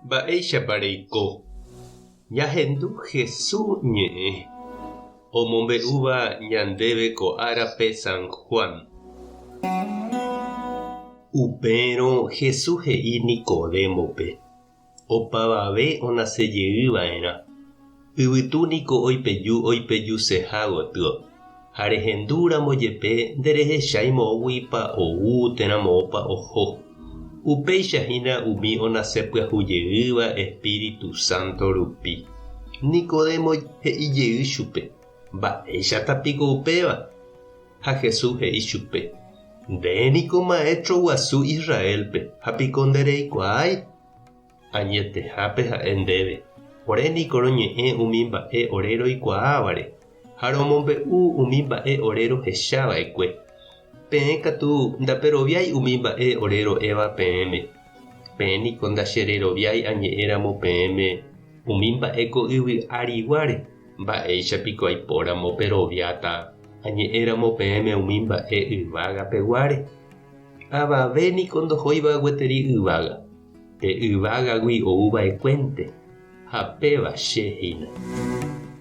Mba'éichapa reiko? Ñahendu Hesu ñe'ẽ omombe'úva ñandéve ko árape San Juan. Upérõ Hesu he'i Nicodémope, Opavave onase jey va'erã. Yvytu niko oipeju oipejuseha gotyo, ha rehendu ramo jepe nderehechái moõguipa ou térã moõpa oho. Upéicha hína umi onase pyahu jeýva Espíritu Santo rupi. Nicodemo he'i jey chupe, Mba'éichata piko upéva? Ha Jesús he'i chupe, Nde niko maéstro guasu Israélpe, ha piko ndereikuaái? Añetehápe ha'e ndéve, ore niko roñe'ẽ umi mba'e ore roikuaávare, ha romombe'u umi mba'e ore rohecha va'ekue. Peẽ katu ndaperoviái umi mba'e ore ro'éva peẽme. Peẽ niko ndachereroviái añe'ẽramo peẽme umi mba'e ko yvy ariguáre, mba'éicha piko aipóramo peroviáta añe'ẽramo peẽme umi mba'e yvága peguáre? Avave niko ndohóiva gueteri yvága, pe yvágagui ou va'ekuénte, ha péva che hína.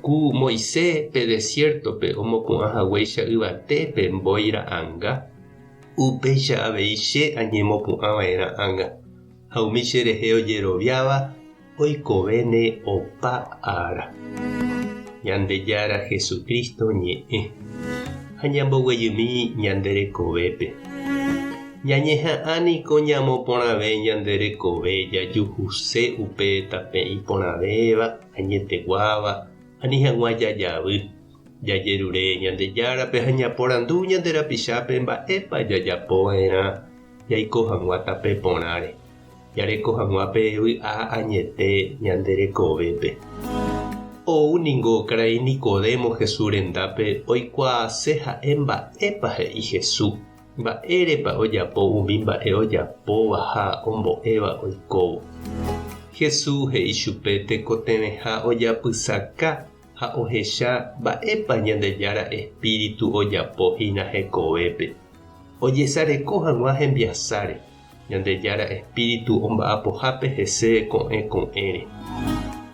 Ku Moisés pe desiértope omopu'ã haguéicha yvate pe mbói ra'anga, upéicha avei che añemopu'ã va'erã ág̃a, ha umi che rehe ojeroviáva oikovéne opa ára. Ñandejára Jesucristo ñe'ẽ, ha ñamboguejymi ñande rekovépe. Ñañeha'ã niko ñamoporãve ñande rekove jajuhuse upe tape iporãvéva, añeteguáva, ani hag̃ua jajavy. Jajerure Ñandejárape ha ñaporandu ñande rapichápe mba'épa jajapova'erã jaiko hag̃ua tape porãre. Jareko hag̃ua pe vy'a añete ñande rekovépe. Ou ningo karai Nicodemo Jesús rendápe oikuaase ha'e mba'épa he'i Jesús, mba'érepa ojapo umi mba'e ojapóva ha ombo'éva oikóvo. Jesús he'i chupe tekotevẽha ojapysaka ha ohecha mba'épa Ñandejára espíritu ojapo hína hekovépe, ojesareko hag̃ua hembiasáre. Ñandejára espíritu omba'apohápe hese ko'ẽ ko'ẽre.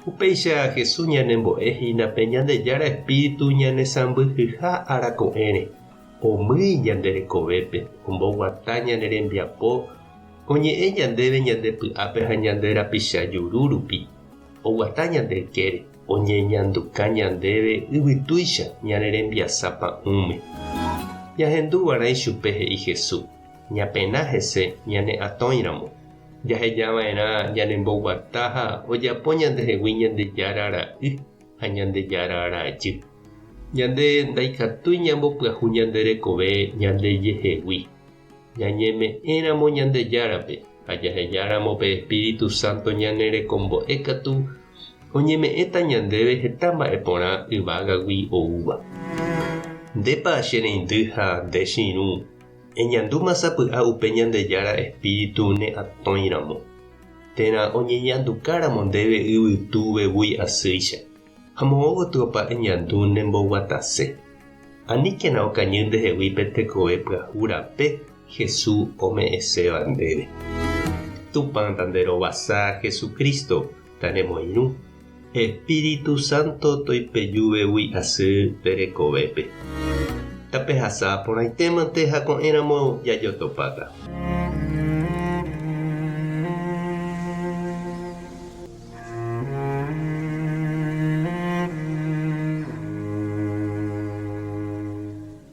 Upéicha Jesús ñanembo'e hína pe Ñandejára espíritu ñanesãmbyhyha ára ko'ẽre, omýi ñande rekovépe, omboguata ñane rembiapo, oñe'ẽ ñandéve ñande py'ápe ha ñande rapicha juru rupi, oguata ñande ykére, oñeñanduka ñandéve yvytúicha ñane rembiasa pa'ũme. Ñahendu va'erã ichupe he'i Jesús. Ñapena hese ñane atõiramo, jahejava'erã ñanemboguata ha ojapo ñandehegui Ñandejára ra'y ha Ñandejára rajy. Ñande ndaikatúi ñambopyahu ñande rekove ñandejehegui. Ñañeme'ẽramo Ñandejárape ha jahejáramo pe Espíritu Santo ñanerekombo'e katu, oñeme'ẽta ñandéve heta mba'e porã yvágagui oúva. Ndépa che reindy ha nde che irũ Eñandúma sapy'a upe Ñandejára Espíritu ne atõi ramo, térã oñeñanduka ramo ndéve yvytu vevúi asýicha, ha moõ gotyopa eñandu nemboguatase. Aníkena okañy ndehegui pe tekove pyahu rape Jesús ome'ẽséva ndéve. Tupã tanderovasa Jesucristo tanemoirũ, Espíritu Santo toipeju vevúi asy nde rekovépe. Tapehasa porãitémante ha ko'ẽramo jajotopáta.